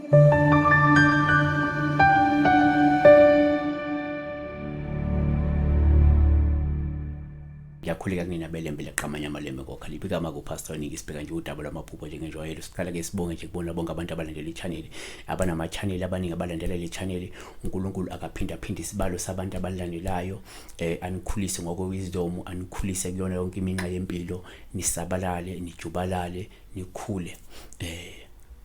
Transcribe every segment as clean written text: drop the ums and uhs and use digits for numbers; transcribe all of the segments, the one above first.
Ngiyakhuleka kunina belembe leqamanya amalembe kokha libika maku Pastor Niki. Sibheka nje udaba lwamaphupho njengenjwayelo. Siqala ke sibonge nje kubona bonke abantu abalandela i-channel, abanama-channel abaningi abalandela le channel. UNkulunkulu akaphinda phinde isibalo sabantu abalandelayo, anikhulise ngokwe-wisdom, anikhulise kuyona yonke iminxa yempilo, nisabalale, nijubalale, nikhule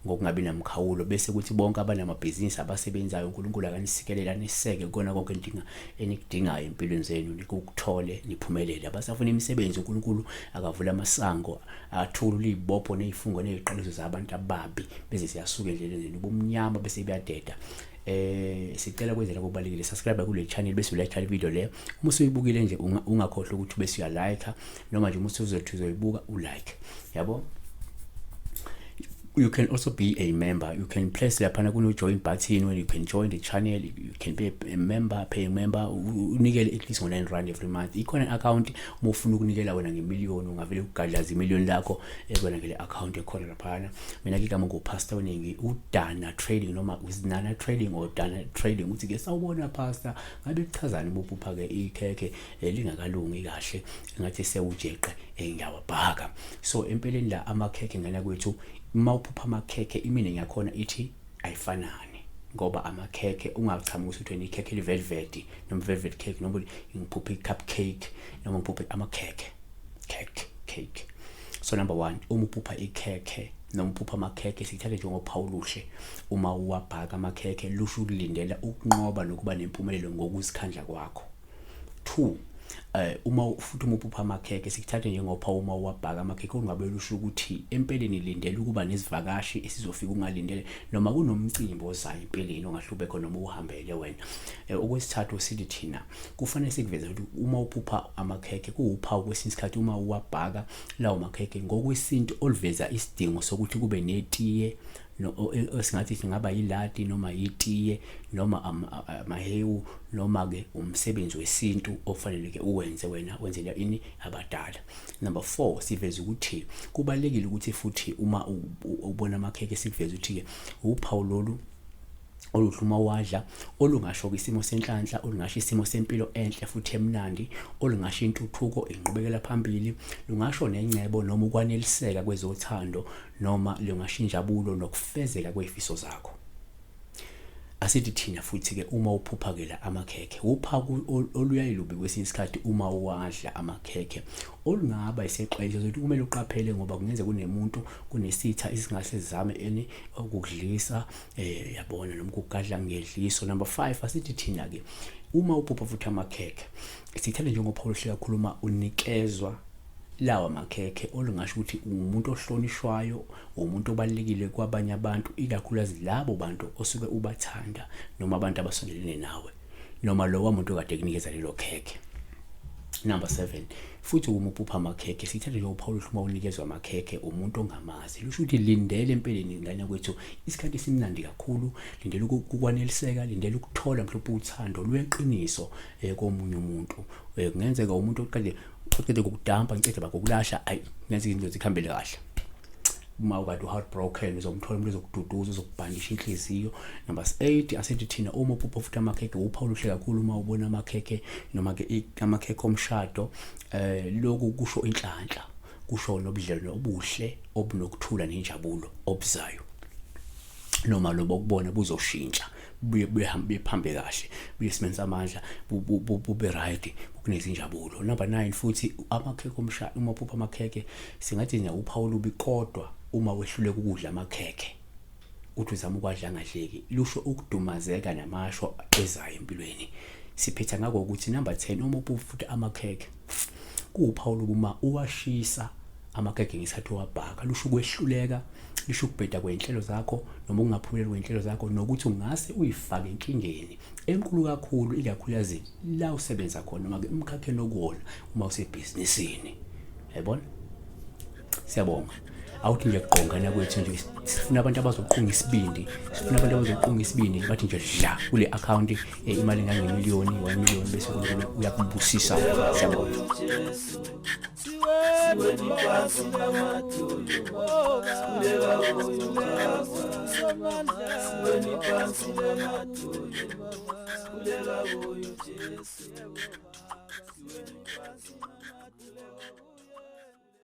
ngokungabi namkhawulo. Bese kuthi bonke abanamabhizinisi abasebenzayo, uNkulunkulu akanisikelele, aniseke kukona konke enidinga enikudingayo empilweni zenu, nikuthole, niphumelele. Abasafuna imisebenzi, uNkulunkulu akavula amasango, athulule izibopho nezifungo neziqalekiso zabantu ababi bese siyasuka endleleni zenu, ubumnyama bese buyadeda. Sicela kwenzela kubalekile, subscribe kule channel bese ulike le video le. Uma usuyibukile nje, ungakhohlwa ukuthi bese uyalike, noma nje uma usuzothi uzoyibuka ulike, yabo. You can also be a member. You can press laphana kuno join button where you can join the channel. You can be a member, paying member, unikele at least ngo-R9 every month. Ikhona i-account uma ufuna ukunikela wena ngemiliyoni, ungavele ugadlaza imiliyoni lakho ekwena ngele account ekhona laphana. Mina ke igama nguPastor Oningi, uDana Trading noma uZinana Trading or Dana Trading. Uthi ke, "Sawubona Pastor, ngabe kuchazani ubuphupha ke ikhekhe lingakalungi kahle, ngathi sewujeqe, ngiyawabhaka?" So empeleni la amakhekhe ngena kwethu, uma uphupha amakhekhe, i-meaning yakhona ithi ayifanani, ngoba amakhekhe ungachamuki ukuthi wena ikhekhe li-velvet noma velvet cake, noma ngiphuphe i-cupcake, noma ngiphuphe amakhekhe, cake, cake. So number 1, uma uphupha ikhekhe noma uphupha amakhekhe, sithathe njengophawu oluhle. Uma uwabhaka amakhekhe, lusho ukulindela ukunqoba nokuba nempumelelo ngokuzikhandla kwakho. 2, uma futhi uma uphupha amakhekhe, sikuthathe njengophawu uma uwabhaka amakhekhe, ongabe lusho ukuthi empeleni lindela ukuba nesivakashi esizofika ungalindele, noma kunomcimbi ozayo empeleni ongahlube khona noma uhambele wena. Okwesithathu, sithi thina kufanele sikuveze ukuthi uma uphupha amakhekhe, kuwuphawu kwesinye isikhathi uma uwabhaka lawo makhekhe ngokwesintu oluveza isidingo sokuthi kube netiye, esingathi singaba yilati noma yitiye noma amahewu, noma ke umsebenzi wesintu ofanele ke uwenze wena, wenzela ini abadala. Number 4, siveza ukuthi kubalekile ukuthi futhi uma ubona amakhekhe, sikuveza ukuthi ke uphawu lolu oluhle uma wadla, olungasho isimo senhlanhla, olungasho isimo sempilo enhle futhi emnandi, olungasho intuthuko, inqubekela phambili, lungasho nengcebo noma ukwaneliseka kwezothando, noma lungasho injabulo nokufezeka kwezifiso zakho. Asithi thina futhi ke, uma uphupha ke la amakhekhe, uphaku oluyayilubi kwesinye isikhathi uma uwadla amakhekhe, olungaba isexwayiso sokuthi kumele uqaphele, ngoba kungenzeka kunemuntu, kunesitha esingase sizame eni ukudlisa, yabona, noma ukugadla ngedliso. Number 5, asithi thina ke uma uphupha futhi amakhekhe, sithele njengophawu oluhle kakhulu uma unikezwa lawa makhekhe, olungasho ukuthi umuntu ohlonishwayo, umuntu obalekile kwabanye abantu, ikakhulukazi labo bantu osuke ubathanda noma abantu abasondelene nawe, noma lowa muntu okade ekunikeza lelo khekhe. Number 7, futhi uma uphupha amakhekhe, sithathe nje uphawu oluhle uma unikezwa amakhekhe umuntu ongamazi, lusho ukuthi lindele empeleni ingane kwethu isikhathi esimnandi kakhulu, lindele ukwaneliseka, lindele ukuthola mhlawumbe uthando lweqiniso komunye umuntu. Kungenzeka umuntu oqale oqede kokudampa, ngicede bakokulahla, ayi, kungenzeka izinto zikhambele kahle. Uma ukade u-heartbroken, uzomthola umuntu ozokududuza, ozokubhandisha inhliziyo. Number 8, asithi thina uma uphupha futhi amakhekhe, uphawu oluhle kakhulu uma ubona amakhekhe noma ke amakhekhe omshado. Lokhu kusho inhlanhla, kusho nobudlelwano obuhle obunokuthula nenjabulo obuzayo, noma lobo kubona buzoshintsha, buye buhambe phambi kahle, buye esimeni samandla, bube right, kunezinjabulo. Number 9, futhi amakhekhe omshado, uma uphupha amakhekhe, singathi nje uphawu olubi, kodwa uma wehluleka ukudla amakhekhe, uthi uzama ukwadla angadleki, lusho ukudumazeka namashwa ezayo empilweni. Siphetha ngakho ukuthi number 10, uma uphupha futhi amakhekhe, kuwuphawu uma uwashisa amakhekhe ngesikhathi uwabhaka, lusho ukwehluleka, lisho ukubheda kwey'nhlelo zakho noma ukungaphumeleli kwey'nhlelo zakho, nokuthi ungase uyifake enkingeni enkulu kakhulu, ikakhulukazi la usebenza khona noma-ke emkhakheni okuwona uma usebhizinisini, yayibona. Siyabonga. Awuthi nje kuqongana kwethu nje, sifuna abantu abazoqunga isibindi, sifuna abantu abazoqunga isibindi bathi nje dla kule account imali engangemiliyoni, 1 million, bese uNkulunkulu uyakubusisa. Siyabonga. Siweni phansi ngamadolo, sikhuleka kuye ubaba. Siweni phansi ngamadolo, sikhuleka kuye uJesu. Siweni phansi.